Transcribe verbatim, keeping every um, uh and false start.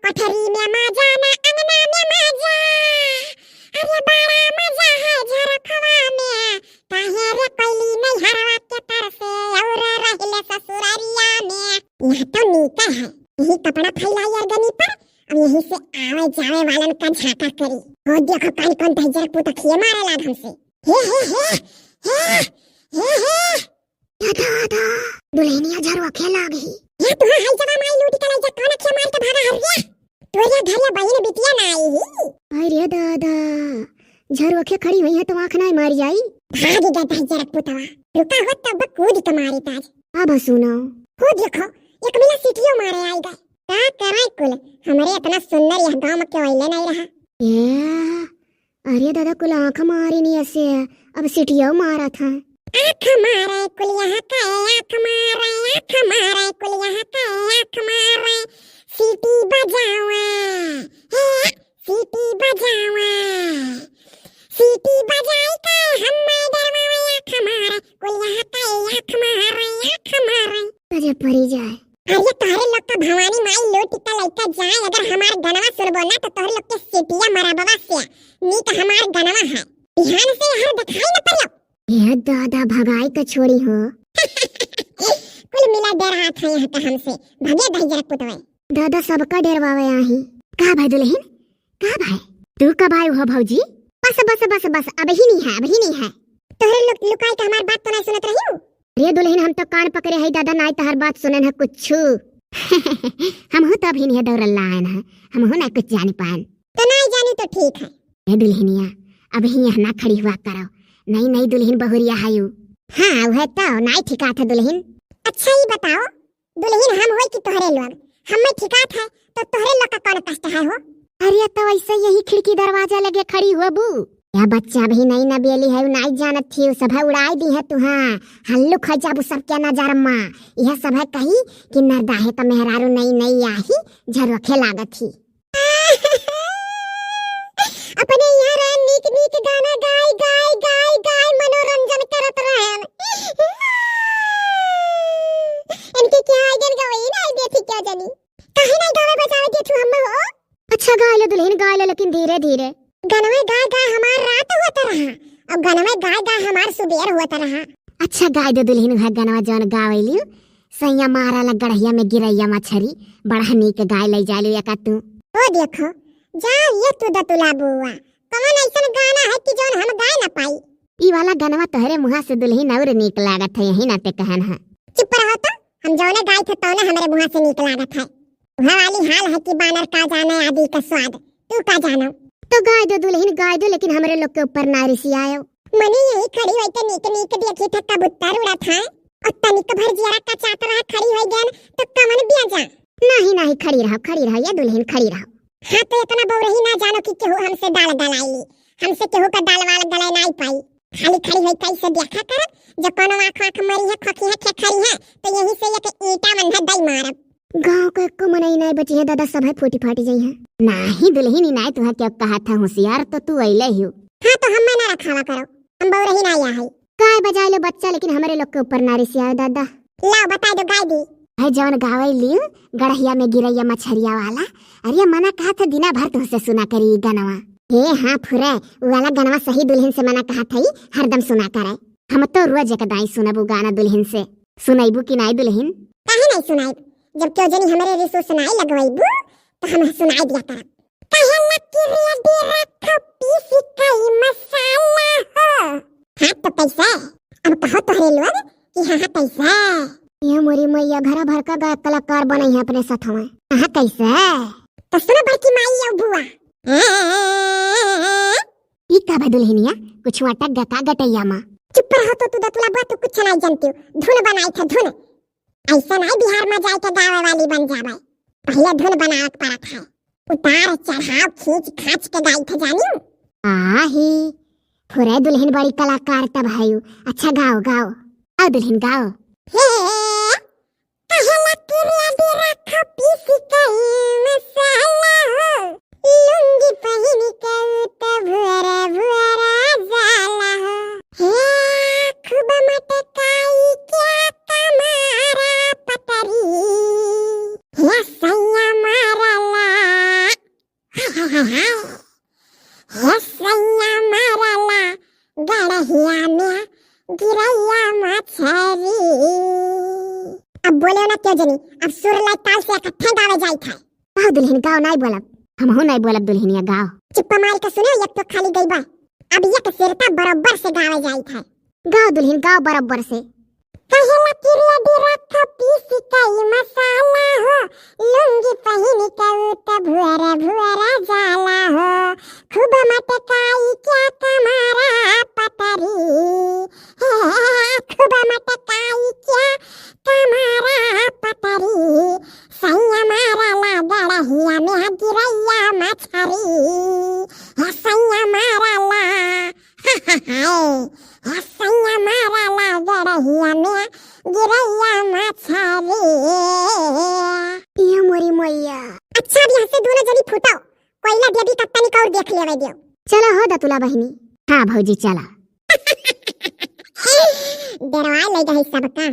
कोठरी में मजा ना अंगना में मजा, अरे बड़ा मजा है झरखवा में, काहे रे कैली नैहरवा के तरसे और रहिले ससुररिया में। यहाँ तो नीका है, यही कपड़ा फैलाई अरगनी पर, अब यहीं से आवे जावे वालन का झांका करी। हो देखो कान कौन दहिजर पुतखिए मारे लाग हमसे। हे, हे, हे, हे, हे, हे। दादा, दादा, दुल्हनिया झरवा खेला गई। ये तुहा हाई जवा माई लूटी का लइजा कौन अखिया मार के भागा हर रे? तोरिया घरिया बहिन बिटिया ना आई ही। अरे दादा, झरवा खे खड़ी हुई है तो आँख ना मारी आई। भाग गया दहिजर पुतवा। रुका हो तब कूद के मारी ताज। अब सुनो। हो देखो, एक मिला सीटियो मारे आई गए। का कराई कुल, हमरे इतना सुंदर यह गांव में क्यों अइले नहीं रहा। ए, अरे दादा, कुल आँख मारी नहीं ऐसे, अब सीटियो मारा था। आँख मारे कुल यहाँ का, आँख मारे, आँख मारे कुल यहाँ का, आँख मारे, सीटी बजावा, हे, सीटी बजावा, सीटी बजाई के हम डरवावे, आँख मारे कुल यहाँ का, आँख मारे, आँख मारे। गजब परी जाए। अरे तोहरे लोग का भवानी माई लूटी का लइका जाए, अगर हमार गनवा सुनबो ना तो तोहरे लोग के सीटिया मराबवा से नीक हमार गनवा है। बिहान से हर दिखाई न पड़ो। ए दादा, भगाई का छोड़ी हो। कुल मिला डर हाथ है यहाँ का हमसे। भगे दहिजर पुतवे। दादा, सबका डरवावे आही। का भाई दुल्हन? का भाई? तू कब आयु हो भौजी? बस, बस, बस, बस, अब ही नहीं है, अब ही नहीं है। तोहरे लोग लुकाई के हमार बात तो नहीं सुनत रही हूँ। रे दुल्हन, हम तो कान पकड़े है दादा, नाई तहर बात सुनन है कुछ। हम हो तो अभी नहीं दौड़ल आयन है, हम हो ना कुछ जानी पान। तो नाई जानी तो ठीक है। ए दुल्हनिया, अब ही यहाँ ना खड़ी हुआ करो, नई नई दुल्हन बहुरिया है यू। हाँ, वह तो नाई ठिकात है दुल्हन। अच्छा ही बताओ, दुल्हन हम होई कि तोहरे लोग? हमें ठिकात है तो तोहरे लोग का कौन कष्ट है हो? अरे तो ऐसे यही खिड़की दरवाजा लगे खड़ी होबू। या बच्चा भी नई नबेली है, नाई जानत थी, सब उड़ाई दी है तुहा। हल्लुक हो जाबू सबके नजर मा। यह सब है कही कि नरदाहे का मेहरारू नई नई आही, झरोखे लागत ही। अपने यहाँ रह नीक नीक गाना गाय, गाय, गाय, गाय मनोरंजन करत रहन। इनके क्या आइगन गवई ना देती क्या जानी। काहे नहीं गावे बजावे देत हूँ हम हो? अच्छा गाय ले दुल्हन, गाय ले, लेकिन धीरे धीरे। गनवे गाय गाय हमार रात होत रहा, और गनवे गाय गाय हमार सुबेर होत रहा। अच्छा गाय दे दुल्हन, वह गनवा जौन गावे लियो, सैया मारा ला गड़हिया में गिरैया मछरी, बड़ा नीक गाय ले जा लियो एका तू। ओ देखो, जा ये तू दतुला बुआ, कौन ऐसन गाना है कि जौन हम गाय ना पाई? ई वाला गनवा तोहरे मुहा से दुल्हन और नीक लागत है, यही नाते कहन है। चुप रहो तो, हम जौने गाय थे तौने हमरे मुहा से नीक लागत है। वह वाली हाल है कि बानर का जाने आदि का स्वाद, तू का जानो। तो गाय दो दुल्हन, गाय दो, लेकिन हमरे लोग के ऊपर ना रिसियायो। मने यही खड़ी होई के नीक नीक देखी था कबूतर उड़ा था, और तनिक भर जियरा का चात रहा खड़ी होई गन तो कमन बिया जा। नहीं, नहीं, खड़ी रहो, खड़ी रहो, ये दुल्हन खड़ी रहो। हाँ, तो इतना बौरही ना जानो कि केहू हमसे दाल गलाई ली, हमसे केहू का दाल वाल गलाई नाई पाई। खाली खड़ी होई कैसे देखा करब, जो कोनो आँख आँख मरी है, खोखी है, खेखरी है, तो यही से एक ईंटा मंधा दई मारब। गाँव का एको मनई नाई बची है दादा, सब है फूटी फाटी जाई है। नाही दुल्हन, ई नाई तुहा क्या कहा था, होशियार तो तू अइले ही। हाँ, तो हमें ना रखावा करो, हम बौरही ना आया है। काय बजाए लो बच्चा, लेकिन हमरे लोग के ऊपर ना रिसियाओ दादा। लाओ, बताई दो, गाय दी। है जौन गावे लियो, गड़हिया में गिरैया मछरिया वाला। अरे मना कहा था दिना भर तुमसे सुना करी ई गनवा। हे हाँ फुरे, उ वाला गनवा सही दुल्हन से मना कहा था, ई हरदम सुना करे। हम तो रोज एक दाई सुनब उ गाना दुल्हन से। सुनैबू कि नाई दुल्हन? काहे नाई सुनाइब? जब क्यों जनी हमरे रिसो सुनाई लगवैबू, तो हम सुनाई दिया करब। कहे लकीर अभी रखो पीसी कई मसाला हो। हाँ तो कैसे? अब कहो तोहरे लोग कि हाँ, हाँ, कैसे? ये मोरी मैया, भरा भर का गायक कलाकार बने हैं अपने साथ में। हाँ, हाँ, कैसे? तो सुनो बड़की माई और बुआ। ई का बा दुल्हनिया, कुछ अटक गा का गटैया मा? चुप रहो तो तू दतुला बुआ, तू कुछ नहीं जानती हो। धुन बनाई था धुन। ऐसा नहीं बिहार में जाए के गावे वाली बन जावे, पहले धुन बनावे के पड़त है। उतार चढ़ाव खींच खांच के गाई थे जानियो। आही, फुरे दुल्हन बड़ी कलाकार तब है यू। अच्छा गाओ, गाओ। आओ दुल्हन गाओ। हे, कहला कि रे अभी रखो पीस के मसाला हो। लुंगी पहिन के उ त भुअरा भुअरा जाला हो। हे खूब मटकाई के कमारा पतरी। हे सैया मारला हाय, हे सैया मारला गड़हिया में गिरैया मछरी। अब बोले ना क्यों जनी, अब सुर लय ताल से इकट्ठे गावे जाइत है। गाओ दुल्हन, गाओ, नाई बोलब। हमहू नाई बोलब दुल्हनिया, गाओ। चुप्पा मार के सुने, एक तो खाली गइबा। अब एक सिरता बरोबर से गावे जाइत है। गाओ दुल्हन, गाओ बरोबर से। कहेला कि रेडी रख पीस के ई मसाला हो, लुंगी पहिन के ऊ त भुअरा भुअरा जाला हो। खूब मटकाई क्या कमरा पतरी, हे, खूब मटकाई क्या कमरा पतरी, सैया मारला गड़हिया में गिरैया मछरी, हे सैया मारला, हाय, हे सैया मारला गड़हिया में गिरैया मछरी। ये मोरी मैया। अच्छा, अब यहाँ से दोनों जनी फूटो, कोयला देवी का तनिक और देख लेवे दियो। चला हो दतुला बहिनी। हाँ भौजी, चला। डरवा ले गई सबका।